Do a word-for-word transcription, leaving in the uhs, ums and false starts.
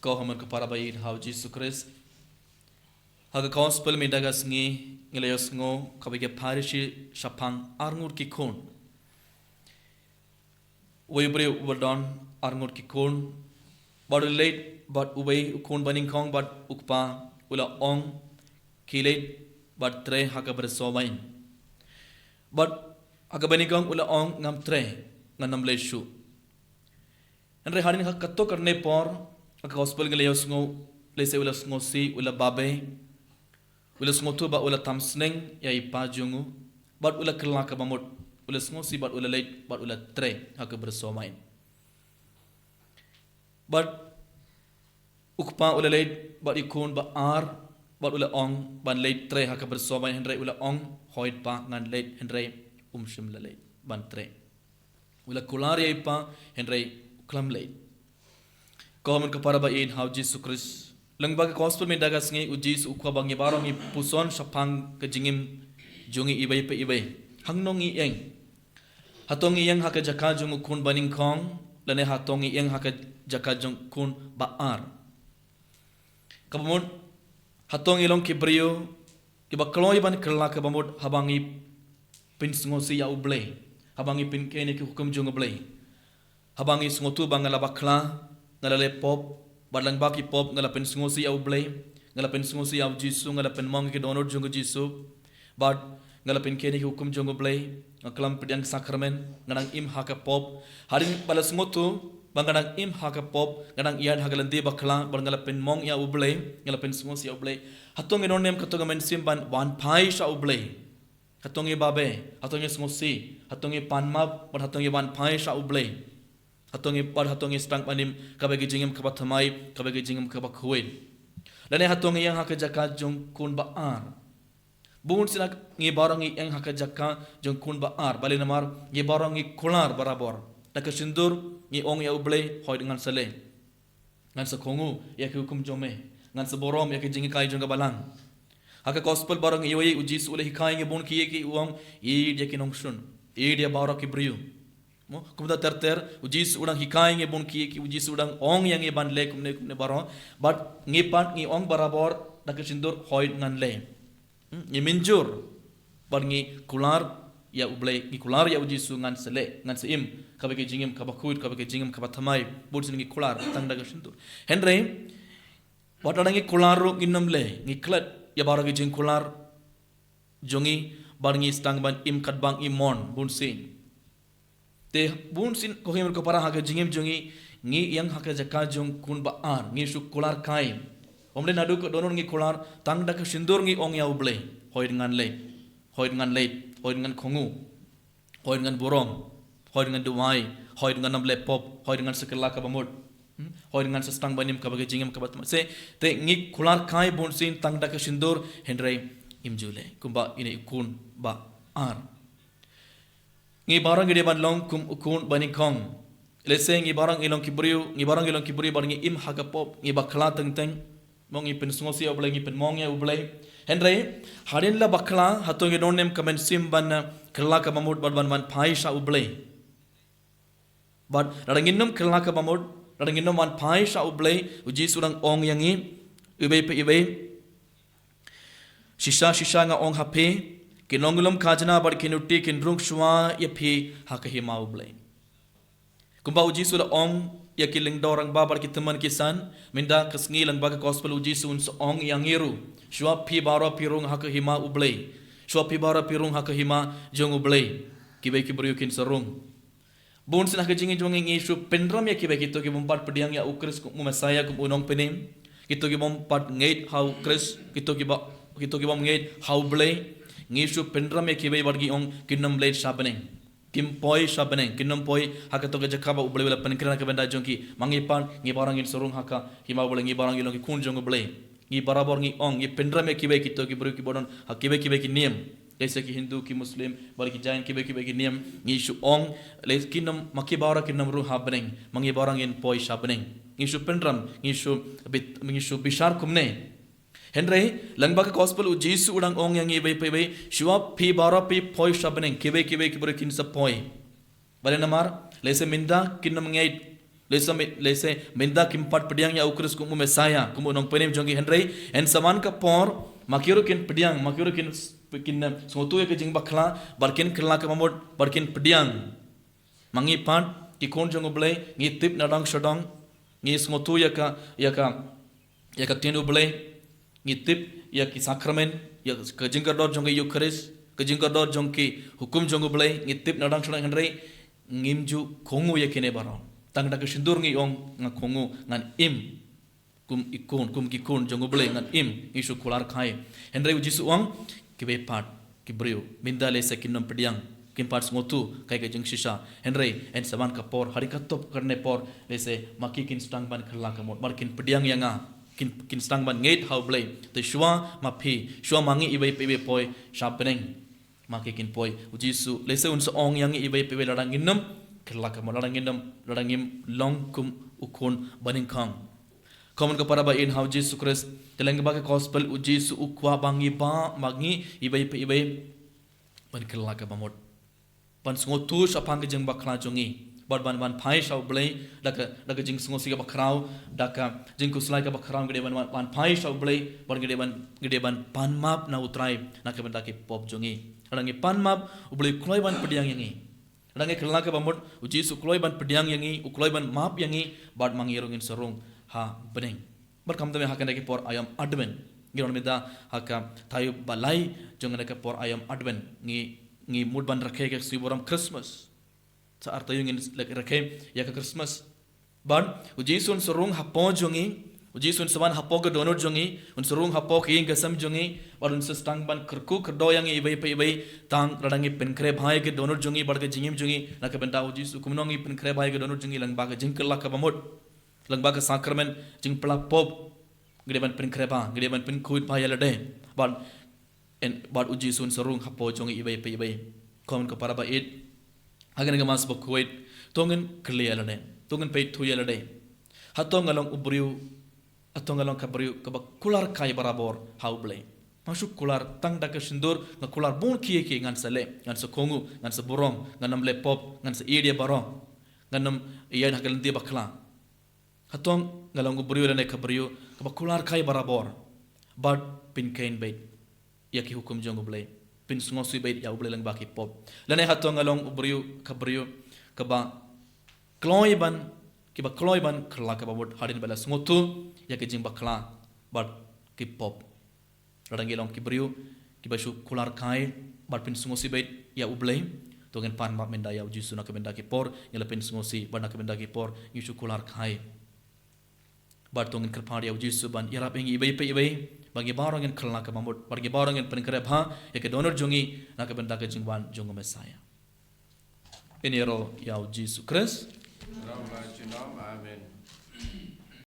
Ko hynmen ko para ba ïeit ha u Jisu Khrist. Ha ka gospel mynta ka sngi ngi la ïohsngew kaba ki Pharisi shaphang arngut ki khun. Uwei u briew uba don arngut ki khun. Bad u leit bad uwei u khun banyngkong bad u kpa u la ong, ki leit bad trei ha ka bynriew sawbain. Bad ha ka banyngkong u la ong, ngam trei, ngan ym leit shuh. Hynrei hadien ha kato katne por, ha ka gospel ngi la ïohsngew, lehse u la sngewsih, u la babe, u la sngewthuh ba u la tam sneng ïa i pa jong u, bad u la kylla kaba mut, u la sngewsih bad u la leit bad u la trei ha ka bynriew sawbain. Bad u kpa u la leit bad i khun ba ar, bad u la ong, ban leit trei ha ka bynriew sawbain, hynrei u la ong, hooid pa, ngan leit, hynrei um shym la leit ban trei. U la kular ïa i pa, hynrei u khlem leit. Ko hynmen ko para ba ïeit ha u Jisu Khrist. Lyngba ka gospel mynta ka sngi u Jisu u kwah ba ngi baroh ngi puson shaphang ka jingim jong ngi iwei pa iwei. Hangno ngi ïeng? Hato ngi ïeng ha ka jaka jong u khun banyngkong, lane hato ngi ïeng ha ka jaka jong u khun ba ar? Kaba mut, hato ngi long ki briew kiba kloi ban kylla kaba mut haba ngi pynsngewsih ïa u Blei, haba ngi pynkheiñ ïa ki hukum jong u Blei? Haba ngi sngewthuh ba nga la bakla, nga la leh pop, bad lyngba ki pop nga la pynsngewsih ïa u Blei, nga la pynsngewsih ïa u Jisu, nga la pynmong ïa ki dohnud jong u Jisu, bad nga la pynkheiñ ïa ki hukum jong u Blei, nga khlem pdiang sakramen, nga dang im ha ka pop. Hadien ba la sngewthuh ba nga dang im ha ka pop, nga dang ïaid ha ka lynti bakla, bad nga la pynmong ïa u Blei, nga la pynsngewsih ïa u Blei, hato ngi don ne em kato ka mynsiem ban wan phai sha u Blei? Hato ngi babe, hato ngi sngewsih, hato ngi pan map, bad hato ngi wan phai sha u Blei? Hato ngi, bad hato ngi sdang ban im kaba ki jingim kaba thymmai, kaba ki jingim kaba khuid? Lane hato ngi ïeng ha ka jaka jong u khun ba ar? Bun sien ngi baroh ngi ïeng ha ka jaka jong u khun ba ar, balei namar ngi baroh ngi kular barabor. Da ka shyntur ngi ong ïa u Blei, hooid ngan sa leh, ngan sa kohnguh ïa ki hukum jong me, ngan sa burom ïa ki jinghikai jong ka balang. Ha ka gospel baroh ngi ïohi u Jisu u la hikai ïa ngi bun kiei kiei, u ong, ïeit ïa ki nongshun, ïeit ïa baroh ki briew. Mo, kumta ter ter, u Jisu u dang hikai ïa ngi bun kiei kiei, u Jisu u dang ong ïa ngi ban leh kumne kumne baroh, bad ngi pat ngi ong barabor da ka shyntur, hooid ngan leh. Hmm, ngi mynjur, bad ngi kular ïa u Blei, ngi kular ïa u Jisu, ngan sa leh, ngan sa im kaba ki jingim kaba khuid, kaba ki jingim kaba thymmai, bun sien ngi kular tang da ka shyntur. Hynrei wat lada ngi kular ruh ngin ym leh, ngi klet ïa baroh ki jingkular jong ngi, bad ngi sdang ban im katba ngi mon bun sien. Te bun sien ko hynmen ko para, ha ka jingim jong ngi, ngi ïeng ha ka jaka jong u khun ba ar, ngi shu kular kai. Ym dei naduh ka dohnud ngi kular, tang da ka shyntur ngi ong ïa u Blei, hooid ngan leh, hooid ngan leh, hooid ngan kohnguh, hooid ngan burom, hooid ngan duwai, hooid ngan ym leh pop, hooid ngan sa kylla kaba mut. Hmm? Hooid ngan sa sdang ban im kaba ki jingim kaba thymmai. Te ngi kular kai bun sien tang da ka shyntur, hynrei im ju leh kumba ine i khun ba ar. Ngi baroh ngi dei ban long kum u khun banyngkong. Lehse ngi baroh ngi long ki briew, ngi baroh ngi long ki briew bad ngi im ha ka pop, ngi bakla teng teng. Mo, ngi pynsngewsih ïa u Blei, ngi pynmong ïa u Blei. Hynrei hadien la bakla, hato ngi don ne em ka mynsiem ban, eh, kylla kaba mut bad ban wan phai sha u Blei? Bad lada ngin ym kylla kaba mut, lada ngin ym wan phai sha u Blei, u Jisu u dang ong ïa ngi, iwei pa iwei, shisha shisha nga ong ha phi, ki nonglum khajna bad ki nuti kin rung shuwa ïa phi ha ka hima u Blei. Kumba u Jisu u la ong ïa ki lyngdoh rangbah bad ki tymmen ki san, mynta ka sngi lyngba ka gospel u Jisu un sa ong ïa ngi ruh, shuwa phi baroh phi rung ha ka hima u Blei, shuwa phi baroh phi rung ha ka hima jong u Blei, kiwei ki briew kin sa rung. Bun sien ha ka jingim jong ngi ngi shu pynrem ïa kiwei, kito ki bym pat pdiang ïa u Khrist kum u Messiah, kum u Nongpynim, kito ki bym pat ngeit ha u Khrist, kito kiba, kito ki bym ngeit ha u Blei. Ngi shu pynrem ïa kiwei bad ngi ong kin ym leit sha bneng, kim poi sha bneng, kin ym poi ha kato ka jaka ba u Blei u la pynkren ha ka bynta jong ki. Ma ngi pat, ngi baroh ngin sa rung ha ka hima u Blei, ngi baroh ngi long ki khun jong u Blei. Ngi barabor ngi ong, ngi pynrem ïa kiwei, kito ki briew kiba don ha kiwei kiwei ki niam, lehse ki Hindu, ki Muslim, bad ki Jain, kiwei kiwei ki niam, ngi shu ong, lehse kin ym, ma ki baroh kin ym rung ha bneng, ma ngi baroh ngin poi sha bneng. Ngi shu pynrem, ngi shu bit-, ngi shu bishar kumne. Hynrei lyngba ka gospel u Jisu u dang ong ïa ngi iwei pa iwei, shuwa phi baroh phi poi sha bneng, kiwei kiwei ki briew kin sa poi. Balei namar lehse mynta kin ym ngeit, Lehse me-, lehse mynta kim pat pdiang ïa u Khrist kum u Messiah, kum u nongpynim jong ki, hynrei yn sa wan ka por ma ki ruh kin pdiang, ma ki ruh kin, kin, eh, sngewthuh ïa ka jingbakla, bad kin kylla kaba mut, bad kin pdiang. Ma ngi pat ki khun jong U Blei, ngi tip na dang sha dang, ngi sngewthuh ïa ka, ïa ka, ïa ka ktien U Blei, ngi tip ïa ki sakramen, ïa ka jingkordor jong ka Eucharist, ka jingkordor jong ki hukum jong U Blei, ngi tip na dang sha dang, hynrei ngim ju kohnguh ïa kine baroh. Tang da ka shyntur ngi ong nga kohnguh, ngan im kum i khun, kum ki khun jong U Blei, ngan im, ngi shu kular kai. Hynrei U Jisu u ong, kiwei pat ki briew, mynta lehse kin nym pdiang, kim pat sngewthuh ïa ka jingshisha, hynrei yn sa wan ka por, hadien katto katne por, lehse ma ki kin sdang ban kylla ka mut, bad kin pdiang ïa nga, kin, kin sdang ban ngeit ha U Blei. Te shuwa ma phi, shuwa ma ngi iwei pa iwei poi sha bneng, ma ki kin poi. U Jisu lehse un sa ong ïa ngi iwei pa iwei, lada ngin nym kylla ka mut, lada ngin nym, lada ngim long kum u khun banyngkong. Kumno ka para ba ïeit ha U Jisu Khrist, te lyngba ka gospel U Jisu u kwah ba ngi, ba ma ngi iwei pa iwei ban kylla kaba mut, ban sngewthuh shaphang ka jingbakla jong ngi, bad ban, ban phai sha U Blei da ka, da ka jingsngewsih kaba khraw, da ka jingkhuslai kaba khraw, ngi dei ban, ban, ban phai sha U Blei, bad ngi dei ban, ngi dei ban pan map na U Trai na ka bynta ki pop jong ngi. Lada ngi pan map, U Blei u kloi ban pdiang ïa ngi. Lada ngi kylla kaba mut, U Jisu u kloi ban pdiang ïa ngi, u kloi ban map ïa ngi, bad ma ngi ruh ngin sa rung ha bneng. Bad kumta me ha kane ka por aïom Advent, ngi don mynta ha ka taïew ba lai jong kane ka por aïom Advent, ngi, ngi mut ban rakhe ka sngi burom Christmas. Sa ar taïew ngin leit rakhe ïa ka Christmas. Bad U Jisu un sa rung hapoh jong ngi, U Jisu un sa wan hapoh ka dohnud jong ngi, un sa rung hapoh ka ïing ka sem jong ngi, bad un sa sdang ban kyrkhu kyrdoh ïa ngi iwei pa iwei, tang lada ngi pynkhreh bha ïa ka dohnud jong ngi bad ka jingim jong ngi na ka bynta U Jisu. Kumno ngi pynkhreh bha ïa ka dohnud jong ngi? Lyngba ka jingkylla kaba mut, lyngba ka sakramen jingpla pop, ngi dei ban pynkhreh bha, ngi dei ban pynkhuid bha ïa lade. Bad yn, bad U Jisu un sa rung hapoh jong ngi iwei pa iwei. Kumno ka para ba ïeit, ha kane ka Mass bakhuid, to ngin kylli ïa lade, to ngin peit thuh ïa lade. Hato nga long u briew, hato nga long ka briew kaba kular kai barabor ha U Blei? Nga shu kular tang da ka shyntur, nga kular bun ki ki, ngan sa leh, ngan sa kohnguh, ngan sa burom, ngan nym leh pop, ngan sa ïeit ïa baroh, ngan nym ïaid ha ka lynti bakla. Hato nga long u briew lane ka briew kaba kular kai barabor, bad pynkheiñ beit ïa ki hukum jong U Blei, pynsngewsih beit ïa U Blei lyngba ki pop? Lane hato nga long u briew, ka briew kaba kloi ban, kiba kloi ban kylla kaba mut hadien ba la sngewthuh ïa ka jingbakla bad ki pop? Lada ngi long ki briew kiba shu kular kai bad pynsngewsih beit ïa U Blei, to ngin pan map mynta ïa U Jisu na ka bynta ki por ngi la pynsngewsih, bad na ka bynta ki por ngi shu kular kai. Bad to ngin kyrpad ïa U Jisu ban ïarap ïa ngi iwei pa iwei, ba ngi baroh ngin kylla kaba mut, ba ngi baroh ngin pynkhreh bha ïa ka dohnud jong ngi na ka bynta ka jingwan jong U Messiah. Ïaroh ïa U Jisu Khrist. Amen.